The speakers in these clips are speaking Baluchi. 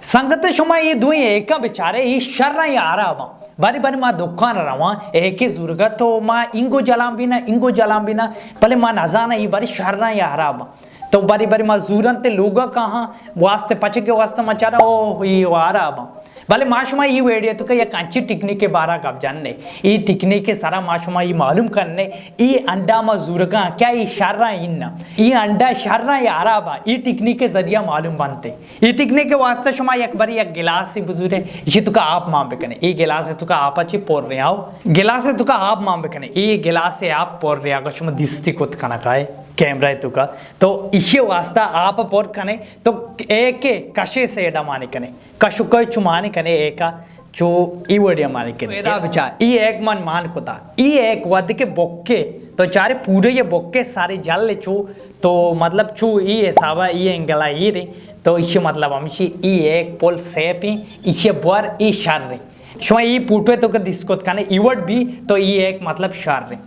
سنگت، شما اے دوئیں ایکا بچارے، اے شراں یا حراباں؟ باری باری ما دکان رواں، ایکے زورگا تو ما اینگو جلان بینا، اینگو جلان بینا، بلے ما نزاناں اے باری شراں یا حراباں۔ تو باری باری ما زورن تے لوگا کاہاں، واسطے پچے کے واسطے ما چارا، او، اے حراباں۔ بلے ما شما اے ویڈیو توکا یک انچی ٹیکنیک بارا گپ جننے۔ اے ٹیکنیک سرا ما شما اے معلوم کرنے، اے انڈا ما زورگاں، کیا اے شراں اناں؟ اے انڈا شراں یا حراباں؟ اے ٹیکنیک ذریعہ معلوم بنتے۔ اے ٹیکنیک واسطہ شما یک بری یک گلاسے بزورے، ایشی توکا آپ مان بکنے۔ اے گلاس توکا آپ چی پر رہا ہو، گلاس توکا آپ مان بکنے۔ اے گلاس آپ پر رہا، اگر شما دیستی کت کنگائے، کیمرہ توکا، تو ایشی واسطہ آپ پر کنے، تو ایکے کشے سیڈا مانی کنے، کشوکے چو مانی کنے، ایکا چو اے وڑیا مانی کنے۔ ادا بچار، اے ایک من مان کتا، اے ایک ود کے بکے، تو چارے پورے اے بکے سارے جل چو، تو مطلب چو اے حسابا اے اینگلا اے رے، تو ایشی مطلب ہمشی اے ایک پل سیپیں، ایشی بور اے شریں۔ شما اے پوٹوے توکا دیست کت کنے، اے وڑ بی تو اے ایک مطلب شریں۔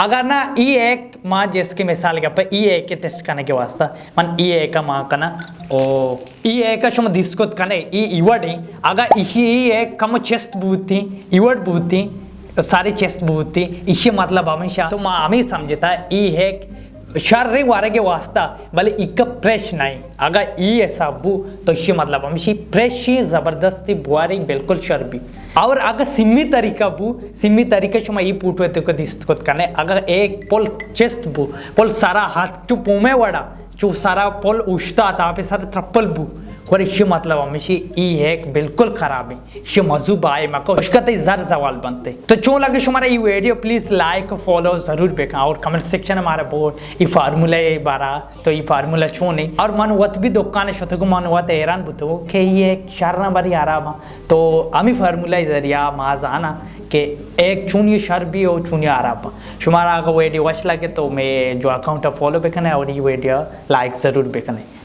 اگر نا اے ایک ما جیسے کہ مثال گپے اے ایک ٹیسٹ کرنے کے واسطہ من اے ایک ما کنا، او اے ایک شما دیست کت کنے، اے اے وڑیں۔ اگر ایشی اے ایک کم چست بوتیں، اے وڑ بوتیں، سارے چست بوتیں، ایشی مطلب ہمیشہ تو ما ہمیں سمجھتا اے ایک شریں ورگ واسطہ، بلے ایک پریش نہیں۔ اگر اے حساب بو تو ایشی مطلب ہمشی پریشی زبردستی بواریں بالکل شر بی۔ اور اگر سمی طریقہ بو، سمی طریقہ شما اے پوٹوے توکا دیست کت کنے، اگر ایک پل چست بو، پل سارا ہاتھ چو پومے وڑا، چو سارا پل اوشتا تا پہ سر ترپل بو، گڑا ایشی مطلب ہمشی اے ایک بالکل خرابیں۔ شی مزو بائے مکو، اشکا تئی زر زوال بنتے۔ تو چون لگے شمارا اے ویڈیو؟ پلیز لائک و فالو ضرور بکن اور کمنٹ سیکشن مارا بول اے فارمولا بارا، تو اے فارمولا چون ہے؟ اور من وت بھی دکان شتگو، من وت حیران بوتگو کہ اے ایک شر نہ بری حراب ہاں۔ تو ہمیں فارمولا ذریعہ ما زانا کہ ایک چونی شر بھی ہو، چونی حراب ہاں۔ شمارا اگر ویڈیو وش لگے تو میں جو اکاؤنٹ فالو بکنے اور اے ویڈیو لائک ضرور بکنے۔